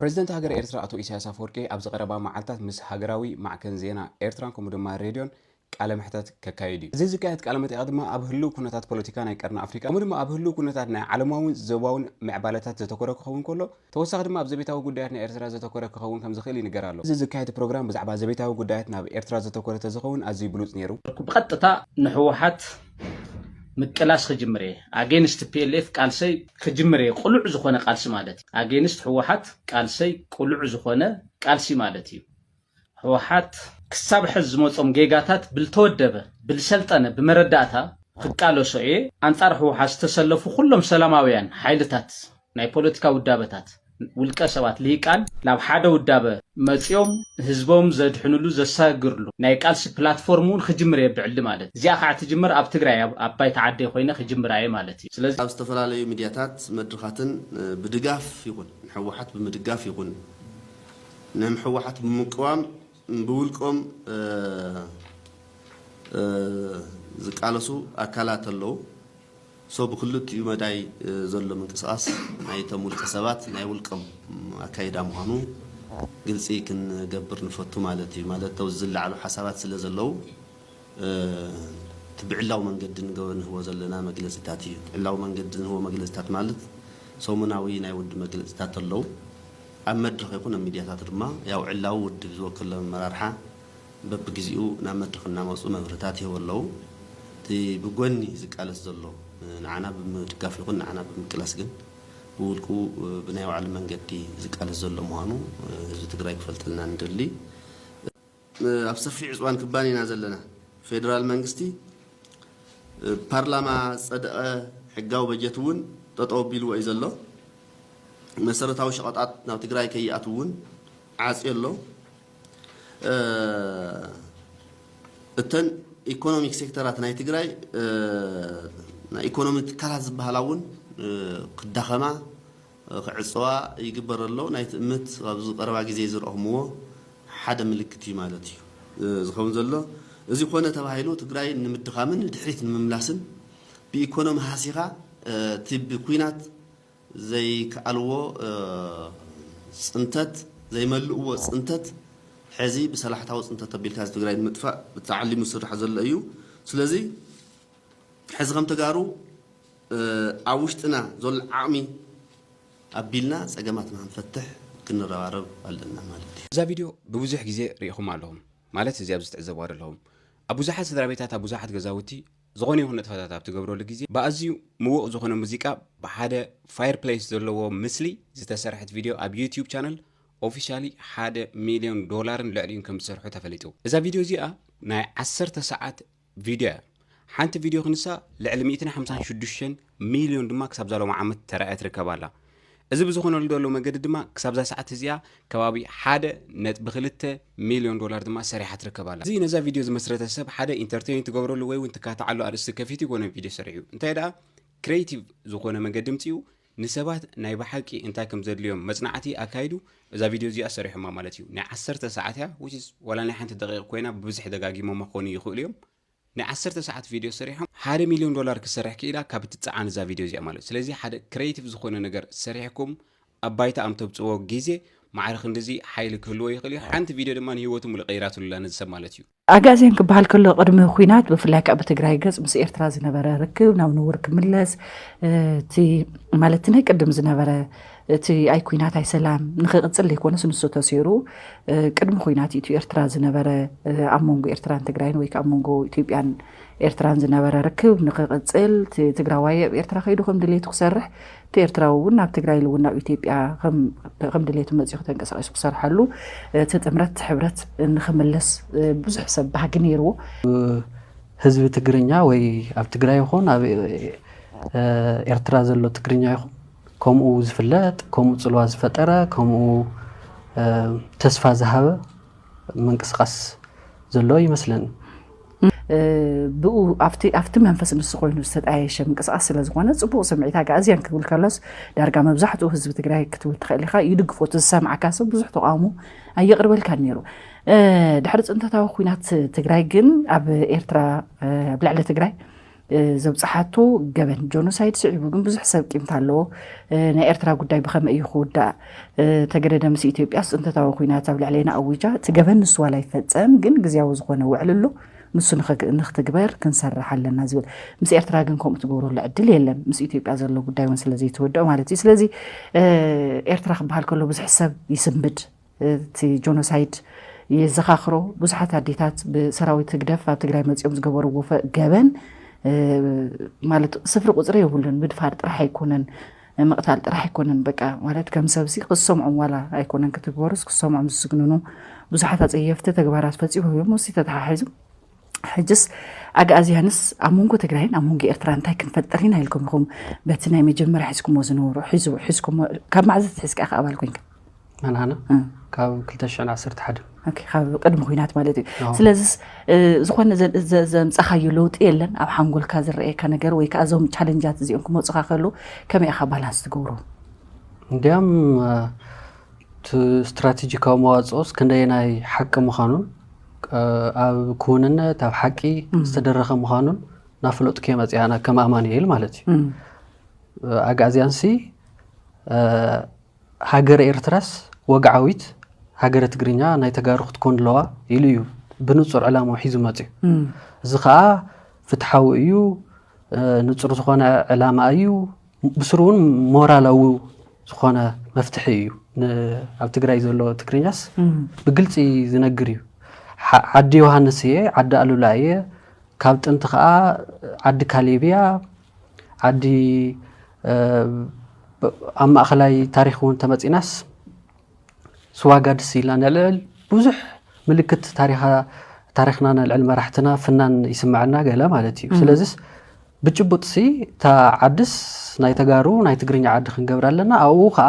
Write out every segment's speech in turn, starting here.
ፕረዚደንት ሃገር ኤርትራ ኣቶ ኢሳያስ ኣፈወርቂ ኣብዚ ቀረባ መዓልታት ምስ ሃገራዊ ማዕከን ዜና ኤርትራን ከምኡ ድማ ሬድዮን ቃለ መሕተት ከካይድ እዩ። እዚ ዝካየድ ቃለ መጠይቕ ድማ ኣብ ህልው ኩነታት ፖለቲካ ናይ ቀርኒ ኣፍሪካ ከምኡ ድማ ኣብ ህልው ኩነታት ናይ ዓለማውን ዞባውን ምዕባለታት ዘተኮረ ክኸውን ከሎ፣ ተወሳኺ ድማ ኣብ ዘቤታዊ ጉዳያት ናይ ኤርትራ ዘተኮረ ክኸውን ከም ዝኽእል ይንገር ኣሎ። እዚ ዝካየድ ፕሮግራም ብዛዕባ ዘቤታዊ ጉዳያት ናብ ኤርትራ ዘተኮረ ተዝኸውን ኣዝዩ ብሉጽ ነይሩ። ብቐጥታ ንህወሓት ምቅላስ ክጅምር እየ። ኣጌንስት ፒኤልኤፍ ቃልሰይ ክጅምር እየ። ቅሉዕ ዝኾነ ቃልሲ ማለት እዩ። ኣጌንስት ህወሓት ቃልሰይ ቅሉዕ ዝኾነ ቃልሲ ማለት እዩ። ህወሓት ክሳብ ሕዚ ዝመጾም ጌጋታት ብልተወደበ፣ ብልሰልጠነ፣ ብመረዳእታ ክቃለሶ እየ። ኣንጻር ህወሓት ዝተሰለፉ ኩሎም ሰላማውያን ሓይልታት፣ ናይ ፖለቲካ ውዳበታት፣ ውልቀ ሰባት፣ ልሂቃን ናብ ሓደ ውዳበ መጺኦም ህዝቦም ዘድሕንሉ፣ ዘሰጋግርሉ ናይ ቃልሲ ፕላትፎርም እውን ክጅምር እየ ብዕሊ ማለት እዩ። እዚኣ ከዓ ትጅምር ኣብ ትግራይ፣ ኣብ፣ ኣብ ባይታ ዓደይ ኮይነ ክጅምራ እየ ማለት እዩ። ስለዚ ኣብ ዝተፈላለዩ ሚድያታት መድረኻትን፣ እ፣ ብድጋፍ ይኹን፣ ንህወሓት ብምድጋፍ ይኹን፣ ንህወሓት ብምቅዋም ብውልቆም፣ እ፣ እ፣ ዝቃለሱ ኣካላት ኣለዉ። ሶ ብክልቲኡ መዳይ፣ እ፣ ዘሎ ምንቅስቓስ ናይቶም ውልቀ ሰባት ናይ ውልቆም ኣካይዳ ምዃኑ ግልፂ ክንገብር ንፈቱ ማለት እዩ። ማለት ተው ዝለዓሉ ሓሳባት ስለ ዘለዉ፣ እ፣ እቲ ብዕላዊ መንገዲ ንገ-፣ ንህቦ ዘለና መግለፂታት እዩ። ብዕላዊ መንገዲ ንህቦ መግለፂታት ማለት ሰሙናዊ ናይ ውድብ መግለፂታት ኣለዉ። ኣብ መድረኽ ይኹን ኣብ ሚድያታት ድማ ያው ዕላዊ ውድብ ዝወክሎ ኣመራርሓ በብግዜኡ ናብ መድረኽ እናመፁ መብርህታት ይህቡ ኣለዉ። እቲ ብጎኒ ዝቃለስ ዘሎ፣ ንዓና ብምድጋፍ ይኹን ንዓና ብምቅላስ ግን ብውልቁ ብናይ ባዕሉ መንገዲ ዝቃለስ ዘሎ ምዃኑ ህዝቢ ትግራይ ክፈልጠልና ንደሊ። ኣብ ሰፊሕ ዕፅዋን ክባን ኢና ዘለና። ፌደራል መንግስቲ ፓርላማ ዝፀደቐ ሕጋዊ በጀት እውን ጠጠው ኣቢልዎ እዩ ዘሎ። መሰረታዊ ሸቐጣት ናብ ትግራይ ከይኣትው እውን ዓፅዩ ኣሎ። እ፣ እተን ኢኮኖሚክ ሴክተራት ናይ ትግራይ፣ እ፣ ናይ ኢኮኖሚ ትካላት ዝበሃላ እውን፣ እ፣ ክዳኸማ፣ እ፣ ክዕፀዋ ይግበር ኣሎ። ናይ ትእምት ኣብዚ ቀረባ ግዜ ዝረእኹምዎ ሓደ ምልክት እዩ ማለት እዩ፣ እ፣ ዝኸውን ዘሎ። እዚ ኮነ ተባሂሉ ትግራይ ንምድኻምን ንድሕሪት ንምምላስን ብኢኮኖሚ ሃሲኻ፣ እ፣ እቲ ብኲናት ዘይከኣልዎ፣ እ፣ ፅንተት፣ ዘይመልእዎ ፅንተት ሕዚ ብሰላሕታዊ ፅንተት ኣቢልካ እዚ ትግራይ ንምጥፋእ ተዓሊሙ ዝስራሕ ዘሎ እዩ። ስለዚ ሕዚ ከም ተጋሩ፣ እ፣ ኣብ ውሽጥና ዘሎ ዓቕሚ ኣቢልና ፀገማትና ክንፈትሕ ክንረባረብ ኣለና ማለት እዩ። እዛ ቪድዮ ብብዙሕ ግዜ ርኢኹም ኣለኹም፣ ማለት እዚ ኣብዚ ትዕዘቡ ኣለኹም። ኣብ ብዙሓት ስድራ ቤታት፣ ኣብ ብዙሓት ገዛውቲ ዝኾነ ይኹን ንጥፈታት ኣብ ትገብረሉ ግዜ ብኣዝዩ ምዉቕ ዝኾነ ሙዚቃ ብሓደ ፋየር ፕሌስ ዘለዎ ምስሊ ዝተሰርሐት ቪድዮ ኣብ ዩቲዩብ ቻነል ኦፊሻሊ ሓደ ሚልዮን ዶላርን ልዕሊኡን ከም ዝሰርሑ ተፈሊጡ። እዛ ቪድዮ እዚኣ ናይ ዓሰርተ ሰዓት ቪድዮ እያ። ሓንቲ ቪድዮ ክንሳ ልዕሊ ሚእትን ሓምሳን ሽዱሽተን ሚልዮን ድማ ክሳብ ዛ ሎሚ ዓመት ተራእያ ትርከብ ኣላ። እዚ ብዝኾነሉ ዘሎ መገዲ ድማ ክሳብ ዛ ሰዓት እዚኣ ከባቢ ሓደ ነጥቢ ክልተ ሚልዮን ዶላር ድማ ሰሪሓ ትርከብ ኣላ። እዚ ነዛ ቪድዮ ዝመስረተ ሰብ ሓደ ኢንተርቴይን ትገብረሉ ወይ እውን ትካትዓሉ ኣርእስቲ ከፊቱ ይኮነ ቪድዮ ሰሪሑ። እንታይ ደኣ ክሬቲቭ ዝኾነ መገዲ ምፅኡ ንሰባት ናይ ብሓቂ እንታይ ከም ዘድልዮም መፅናዕቲ ኣካይዱ እዛ ቪድዮ እዚኣ ሰሪሖማ ማለት እዩ። ናይ ዓሰርተ ሰዓት እያ፣ which is ዋላ ናይ ሓንቲ ደቂቕ ኮይና ብብዝሒ ደጋጊሞማ ክኾኑ ይኽእሉ እዮም። ናይ ዓሰርተ ሰዓት ቪድዮ ሰሪሖም ሓደ ሚልዮን ዶላር ክሰርሕ ክኢላ ካብ እትፀዓን እዛ ቪድዮ እዚኣ ማለት እዩ። ስለዚ ሓደ ክሬቲቭ ዝኾነ ነገር ሰሪሕኩም ኣብ ባይታ ኣብ ተብፅዎ ግዜ ማዕረ ክንድዚ ሓይሊ ክህልዎ ይኽእል እዩ። ሓንቲ ቪድዮ ድማ ንህይወቱ ሙሉእ ቀይራትሉላ ነዚ ሰብ ማለት እዩ። ኣጋዝያን ክበሃል ከሎ ቅድሚ ኲናት ብፍላይ ከዓ ብትግራይ ገፅ ምስ ኤርትራ ዝነበረ ርክብ ናብ ንቡር ክምለስ፣ እ፣ እቲ ማለት ናይ ቅድም ዝነበረ እቲ ኣይ ኲናት ኣይ ሰላም ንኽቕፅል ዘይኮነስ ንሱ ተሰይሩ፣ እ፣ ቅድሚ ኲናት ኢትዮ ኤርትራ ዝነበረ፣ እ፣ ኣብ መንጎ ኤርትራን ትግራይን ወይ ከዓ ኣብ መንጎ ኢትዮጵያን ኤርትራን ዝነበረ ርክብ ንኽቕፅል፣ እቲ ትግራዋይ ኣብ ኤርትራ ከይዱ ከም ድሌቱ ክሰርሕ፣ እቲ ኤርትራዊ እውን ናብ ትግራይ ኢሉ እውን ናብ ኢትዮጵያ ከም፣ ከም ድሌቱ መፂኡ ተንቀሳቒሱ ክሰርሐሉ፣ እቲ ጥምረት፣ እቲ ሕብረት ንኽምለስ፣ እ፣ ብዙሕ ሰብ ባህጊ ነይርዎ። ህዝቢ ትግርኛ ወይ ኣብ ትግራይ ይኹን ኣብ፣ እ፣ ኤርትራ ዘሎ ትግርኛ ይኹን ከምኡ ዝፍለጥ፣ ከምኡ ፅልዋ ዝፈጠረ፣ ከምኡ፣ እ፣ ተስፋ ዝሃበ ምንቅስቃስ ዘሎ ይመስለኒ። እ፣ ብኡ ኣብቲ፣ ኣብቲ መንፈስ ንሱ ኮይኑ ዝተጣየሸ ምንቅስቃስ ስለ ዝኾነ፣ ጽቡቕ ስምዒት ኣጋእዝያን ክብል ከሎስ፣ ዳርጋ መብዛሕትኡ ህዝቢ ትግራይ ክትብል ትኽእል ኢኻ፣ ይድግፎ። እቲ ዝሰምዓካ ሰብ ብዙሕ ተቃውሞ ኣየቕርበልካን ነይሩ። እ፣ ድሕሪ ጽንተታዊ ኲናት ትግራይ ግን ኣብ ኤርትራ፣ እ፣ ኣብ ልዕሊ ትግራይ ዘብፅሓቶ ገበን ጆኖሳይድ ስዒቡ ግን ብዙሕ ሰብ ቂምታ ኣለዎ። ናይ ኤርትራ ጉዳይ ብኸመይ እዩ ክውዳእ? ተገደደ ምስ ኢትዮጵያ ጥንተታዊ ኩናት ኣብ ልዕሌና ኣዊጃ፣ እቲ ገበን ንሱ ዋላ ይፈፀም ግን ግዝያዊ ዝኾነ ውዕል ኣሎ፣ ንሱ ንኽትግበር ክንሰርሕ ኣለና ዝብል። ምስ ኤርትራ ግን ከምኡ ትገብረሉ ዕድል የለን፣ ምስ ኢትዮጵያ ዘሎ ጉዳይ እውን ስለዘይተወደኦ ማለት እዩ። ስለዚ ኤርትራ ክበሃል ከሎ ብዙሕ ሰብ ይስንብድ፣ እቲ ጆኖሳይድ የዘኻኽሮ። ብዙሓት ኣዴታት ብሰራዊት ህግደፍ ኣብ ትግራይ መፂኦም ዝገበርዎ ገበን ማለት ስፍሪ ቁፅሪ የብሉን። ምድፋር ጥራሕ ኣይኮነን፣ ምቕታል ጥራሕ ኣይኮነን። በቃ ማለት ከም ሰብሲ ክሰምዖም ዋላ ኣይኮነን ክትግበሩስ ክሰምዖም ዝስግንኑ ብዙሓት ኣፀየፍቲ ተግባራት ፈፂሞም እዮም። ውሲ ተተሓሒዙ ሕጅስ ኣግኣዝያንስ ኣብ መንጎ ትግራይን ኣብ መንጎ ኤርትራ እንታይ ክንፈጥር ኢና ኢልኩም ኢኹም በቲ ናይ መጀመርያ ሒዝኩሞ ዝነበሩ ሒዝኩሞ ካብ ማዕዘት ሒዝካ ኢኻ ኣባል ኮንካ? ኣናና ካብ ክልተ ሽሕን ዓሰርተ ሓደን ካብ ቅድሚ ኩናት ማለት እዩ። ስለዚስ ዝኾነ ዘምፀኻዮ ለውጢ የለን ኣብ ሓንጎልካ ዝረኣየካ ነገር ወይ ከዓ እዞም ቻለንጃት እዚኦም ክመፁኻ ከሉ ከመይ ኢኻ ባላንስ ትገብሩ? እንዲያም እቲ ስትራቴጂካዊ መዋፅኦስ ክንደየናይ ሓቂ ምዃኑን ኣብ ክውንነት ኣብ ሓቂ ዝተደረኸ ምዃኑን ናፍለጡ ከመፅያና ከም ኣማኑኤል ማለት እዩ። ኣግኣዝያንሲ ሃገረ ኤርትራስ ወግዓዊት ሃገረ ትግርኛ ናይ ተጋሩ ክትኮን ኣለዋ ኢሉ እዩ ብንጹር ዕላማኡ ሒዙ መጽዩ። እዚ ኸኣ ፍትሓዊ እዩ፣ ንጹር ዝኾነ ዕላማ እዩ፣ ብስሩ እውን ሞራላዊ ዝኾነ መፍትሒ እዩ። ኣብ ትግራይ ዘሎ ትግርኛስ ብግልፂ ዝነግር እዩ። ዓዲ ዮሃንስ እየ፣ ዓዲ ኣሉላ እየ፣ ካብ ጥንቲ ኸዓ ዓዲ ካሌብ እያ። ዓዲ ኣብ ማእኸላይ ታሪኽ እውን ተመፂናስ ስዋጋድስ ኢልና ነልዕል። ብዙሕ ምልክት ታሪኽና ነልዕል፣ መራሕትና ፍናን ይስምዐና ገለ ማለት እዩ። ስለዚስ ብጭቡጥሲ እታ ዓድስ ናይ ተጋሩ ናይ ትግርኛ ዓዲ ክንገብር ኣለና። ኣብኡ ከዓ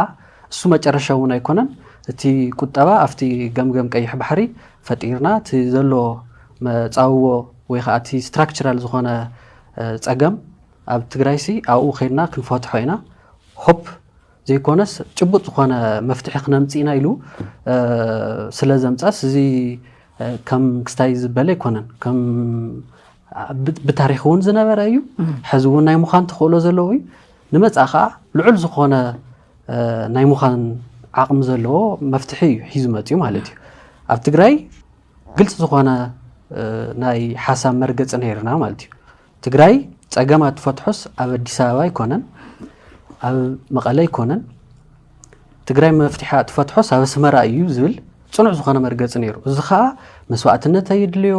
እሱ መጨረሻ እውን ኣይኮነን። እቲ ቁጠባ ኣብቲ ገምገም ቀይሕ ባሕሪ ፈጢርና እቲ ዘሎ መፃውዎ ወይ ከዓ እቲ ስትራክቸራል ዝኾነ ፀገም ኣብ ትግራይሲ ኣብኡ ከይድና ክንፈትሖ ኢና። ሆፕ ዘይኮነስ ጭቡጥ ዝኾነ መፍትሒ ክነምፅእ ኢና ኢሉ ስለ ዘምፀስ እዚ ከም ክስታይ ዝበለ ኣይኮነን። ከም ብታሪክ እውን ዝነበረ እዩ። ሕዚ እውን ናይ ምዃን ተኽእሎ ዘለዎ እዩ። ንመፃ ከዓ ልዑል ዝኾነ ናይ ምዃን ዓቕሚ ዘለዎ መፍትሒ እዩ ሒዙ መፅዩ ማለት እዩ። ኣብ ትግራይ ግልፂ ዝኾነ ናይ ሓሳብ መርገፂ ነይርና ማለት እዩ። ትግራይ ፀገማ ትፈትሖስ ኣብ ኣዲስ ኣበባ ኣይኮነን፣ ኣብ መቐለ ኣይኮነን። ትግራይ መፍትሓ ትፈትሖስ ኣብ ኣስመራ እዩ ዝብል ፅኑዕ ዝኾነ መርገፂ ነይሩ። እዚ ከዓ መስዋእትነት ኣየድልዮ፣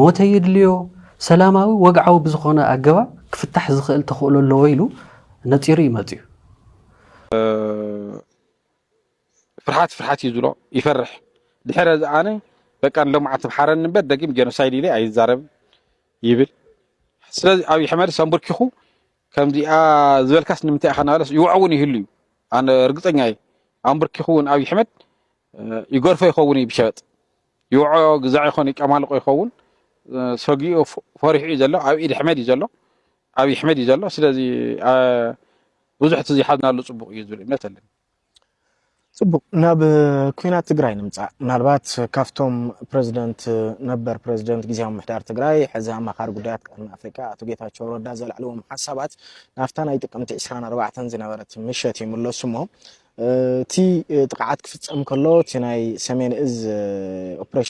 ሞት ኣየድልዮ፣ ሰላማዊ ወግዓዊ ብዝኾነ ኣገባብ ክፍታሕ ዝኽእል ተኽእሎ ኣለዎ ኢሉ ነፂሩ እዩ መፅዩ። ፍርሓት ፍርሓት እዩ ዝብሎ፣ ይፈርሕ። ድሕረ እዚ ኣነ በቃ ንሎምዓንቲ ብሓረኒ እምበር ደጊም ጀኖሳይድ ኢለ ኣይዛረብን ይብል። ስለዚ ኣብይ ኣሕመድስ ኣንበርኪኹ ከምዚኣ ዝበልካስ ንምንታይ ኢኻ እናበለስ ይውዖ እውን ይህሉ እዩ። ኣነ ርግፀኛ እየ። ኣንበርኪኹ እውን ኣብይ ኣሕመድ ይገርፎ ይኸውን እዩ ብሸበጥ። ይውዖ ግዛዕ ይኾን ይጨማልቆ ይኸውን። ሰጊኡ ፈሪሑ እዩ ዘሎ። ኣብ ኢድ ኣሕመድ እዩ ዘሎ። ኣብይ ኣሕመድ እዩ ዘሎ። ስለዚ ብዙሕ ተዘይሓዝናሉ ፅቡቕ እዩ ዝብል እምነት ኣለኒ። ፅቡቕ፣ ናብ ኩናት ትግራይ ንምፃእ። ምናልባት ካብቶም ፕረዚደንት፣ ነበር ፕረዚደንት ግዝያዊ ምምሕዳር ትግራይ፣ ሕዚ ኣማኻሪ ጉዳያት ቀርኒ ኣፍሪቃ ኣቶ ጌታቸው ረዳ ዘልዕልዎም ሓሳባት ናብታ ናይ ጥቅምቲ ዕስራን ኣርባዕተን ዝነበረት ምሸት ይምለሱ እሞ፣ እቲ ጥቕዓት ክፍፀም ከሎ እቲ ናይ ሰሜን እዝ ኦፕሬሽን